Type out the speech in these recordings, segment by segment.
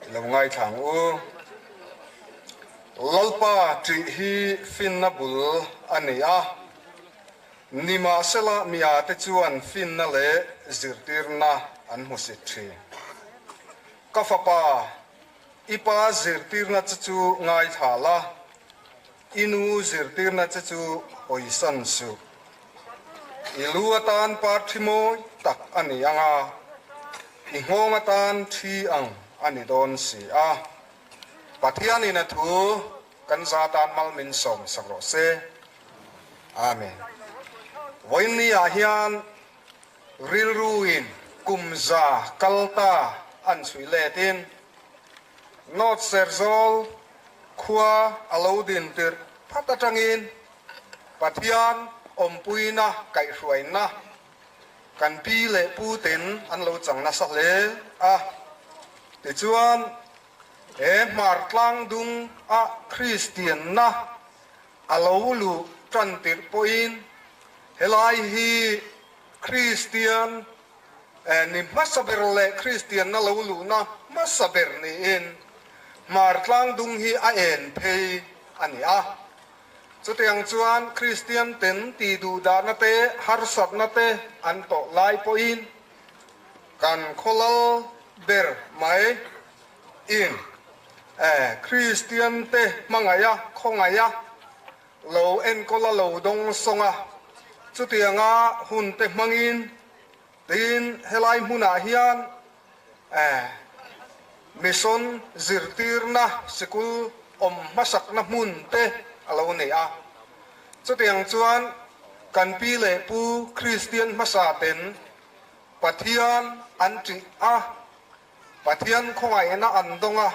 I lo ngaithla ang u. Lalpa ṭih hi finna bul a ni a, nimahsela miate chuan finna leh zirtirna an hmusit ṭhin. Ka fapa, i pa zirtirna che chu ngaithla la, i nu zirtirna che chu hawisan suh. I lu atan par ṭhi mawi tak a ni ang a, i nghawng atan ṭhi ang a ni dawn si a. Pathianin a thu kan za tan mal min sawm sak rawh se. Amen. Vawiinni ah hian rilruin kum za kal ta an chhui letin North Serzawl khua a lo din tirh phat atangin Pathian awmpuina kaihhruaina kan pi leh pu ten an lo chang nasa hle a. Tichuan, he hmar tlang dung a Kristianna a lo luh tan tirh pawhin helai hi Kristian ni hmasa ber leh Kristianna lo luhna hmasa ber niin hmar tlang dung hi a en phei a ni a. Chutiang chuan Kristian ten tih duhdahna te, harsatna te an tawh lai pawhin kan khawlal ber mai in Kristian te hmangaih a, khawngaih a, lo enkawl a, lo dawng sawng a, chutianga hun te hmangin tin helai hmunah hian Mission zirtirna sikul awm hmasakna hmun te a lo nei a. Chutiang chuan kan pi leh pu Kristian hmasa ten Pathian an ṭih a, Pathian khawngaihna an dawng a.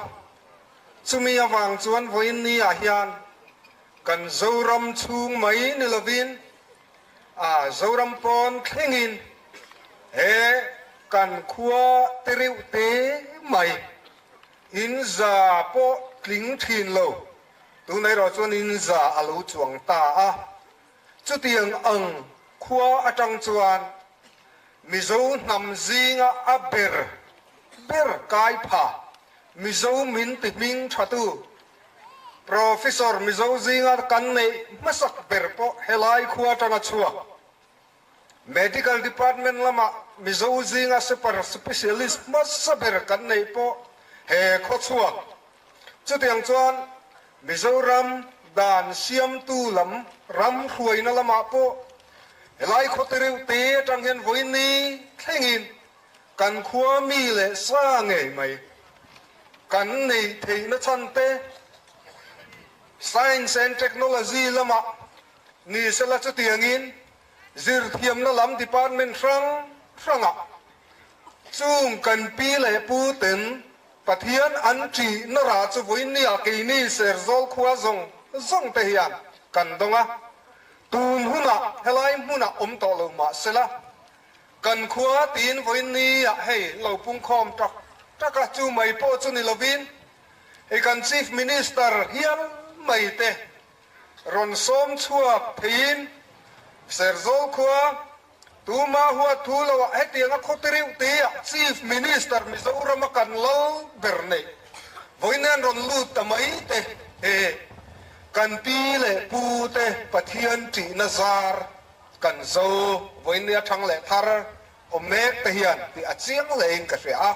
Chumi avang chuan vawiin ni ah hian kan Zoram chhung mai ni lovin A Zoram pawn thlengin he kan khua te reuh te mai in za pawh tling thin lo, tunah erawh chuan in za a lo chuang ta a. Chutiang ang khua atang chuan Mizo hnam zinga a ber ber kai pha Mizo min ti hming thatu Professor Mizo zinga kan neih hmasak ber pawh helai khua atanga chhuak. Medical Department lama Mizo zinga super specialist hmasa ber kan neih pawh he khaw chhuak. Chutiang chuan Mizoram dan siamtu lam ram hruaina lamah pawh helai khaw te reuh te atang hian vawiin thlengin Kan khua mi leh sa ngei mai kan neih theihna chhan te, Science and Technology lamah ni sela chutiangin zirthiamna lam department hrang hrangah chung kan pi leh pu ten Pathian an ṭihna rah chu vawiinniah keini Serzawl khua zawng zawng te hian kan dawng a, tun hunah helai hmunah awm tawh lo mah sela Kan khua tiin vawiin ni ah hei lo pungkhawm tak tak a, chu mai pawh chu ni lovin hei kan Chief Minister hial mai te rawn sawm chhuak theiin Serzawl khua tuma huat thu lo ah hetiang a khaw tireuh te ah Chief Minister Mizoram a kan lal ber neih vawiin an rawn lut ta mai te he kan pi leh pu te Pathian ṭihna zar Kan zo vawiin nia thang leh thar awm mek te hian tih a chiang hlein ka hria a.